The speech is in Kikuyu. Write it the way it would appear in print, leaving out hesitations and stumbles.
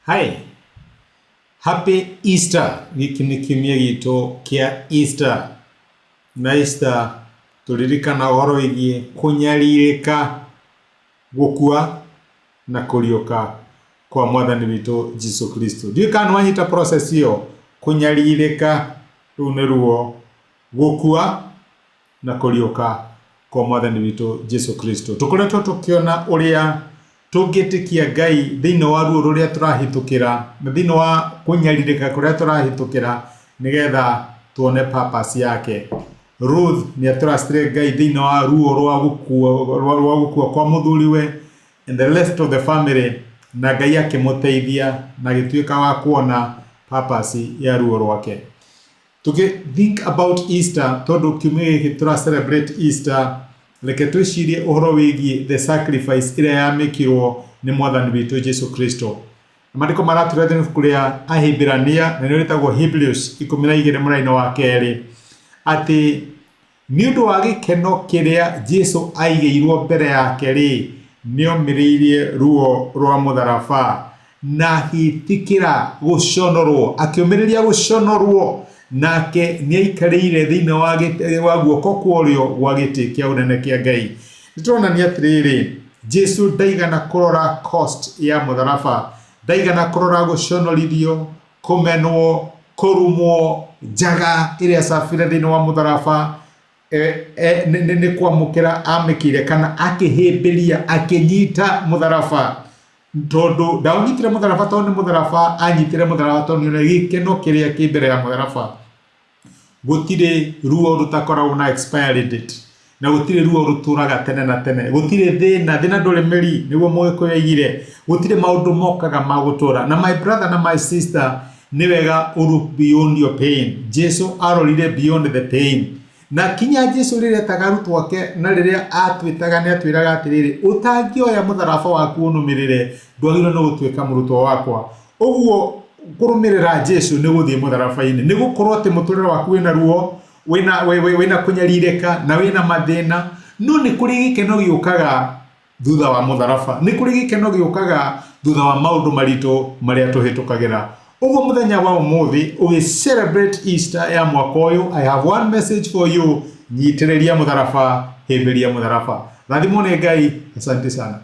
Hi, happy Easter. Gĩkĩ nĩ kiumia gitũ kĩa Easter. Na Easter tũririkana ũhoro wĩgiĩ kũnyarirĩka, gũkua na kũriũka kwa mwathani witũ Jesu Kristo. Ndiũĩ kana nĩwanyita process ĩyo, kũnyarirĩka rũu nĩ ruo, gũkua na kũriũka kwa mwathani witũ Jesu Kristo. Tũkoretwo tũkĩona ũrĩa tũngĩtĩkia Ngai thĩinĩ wa ruo rũrĩa tũrahĩtũkĩra na thĩinĩ wa kũnyarirĩka kũrĩa tũrahĩtũkĩra nĩgetha tuone purpose yake. Ruth nĩ atrustire Ngai thĩinĩ wa ruo rwa gũkua, rwa, rwa gũkua kwa mũthuriwe and the rest of the family na Ngai akĩmũteithia na agĩtuĩka wa kuona purpose ya ruo rwake. Tũkĩ think about Easter tondũ kiumia gĩkĩ tũra celebrate Easter, reke twĩcirie ũhoro wĩgiĩ the sacrifice ĩrĩa yamĩkirwo nĩ mwathani witũ Jesu Kristo. Maandĩko maratwĩra thĩinĩ ibuku rĩa Ahibirania na nĩrĩo rĩtagwo Hebrews 12 mũraini wa kerĩ atĩ Nĩ ũndũ wa gĩkeno kĩrĩa Jesu aigĩirũo mbere yake-rĩ, nĩomĩrĩirie ruo rwa mũtharaba, na agĩĩtĩkĩra gũconorũo, akĩũmĩrĩria gũconorũo, nake nĩaikarĩire thĩinĩ wa, wa guoko kwa ũrĩo gwa gĩtĩ kĩa ũnene kĩa Ngai. Nĩ tũronania atĩrĩrĩ, Jesu ndaigana kũrora cost ya mũtharaba, ndaigana kũrora gũconorithio, kũmenwo, kũrumwo, njaga ĩrĩa acabire thĩinĩ wa mũtharaba e, e, nĩ nĩ- nĩ kwamũkĩra amĩkĩire kana akĩhĩmbĩria akĩnyita mũtharaba tondũ ndaũnyitire mũtharaba tondũ nĩ mũtharaba anyitire mũtharaba tondũ nĩ gĩkeno kĩrĩa kĩ mbere ya mũtharaba. Gũtirĩ ruo rũtakoragwo na expiry date na gũtirĩ ruo rũtũraga tene na tene. Gũtirĩ thĩna, thĩna ndũrĩ mĩri nĩguo mũgĩkũyũ aigire. Gũtirĩ maũndũ mokaga ma gũtũra. Na my brother na my sister, nĩ wega ũ look beyond your pain. Jesu arorire beyond the pain. Na kinya Jesu rĩrĩa etaga arutwo ake na rĩrĩa atwĩtaga nĩ atwĩraga atĩrĩrĩ, ũtangĩoya mũtharaba waku ũnũmĩrĩre, ndwagĩrĩirwo nĩ gũtuĩka mũrutwo wakwa. Ũguo kũrũmĩrĩra Jesu nĩ gũthiĩ mũtharaba-inĩ, nĩ gũkorwo atĩ mũtũrĩre waku wĩna ruo, wĩna, wĩna kũnyarirĩka na wĩna mathĩna, no nĩ kũrĩ gĩkeno gĩũkaga thutha wa mũtharaba, nĩ kũrĩ gĩkeno gĩũkaga thutha wa maũndũ maritũ marĩa tũhĩtũkagĩra. Ũguo mũthenya wa ũmũthĩ ũgĩ celebrate Easter ya mwaka ũyũ, I have one message for you, nyitĩrĩria mũtharaba, hĩmbĩria mũtharaba. Rathimwo nĩ Ngai, asante sana.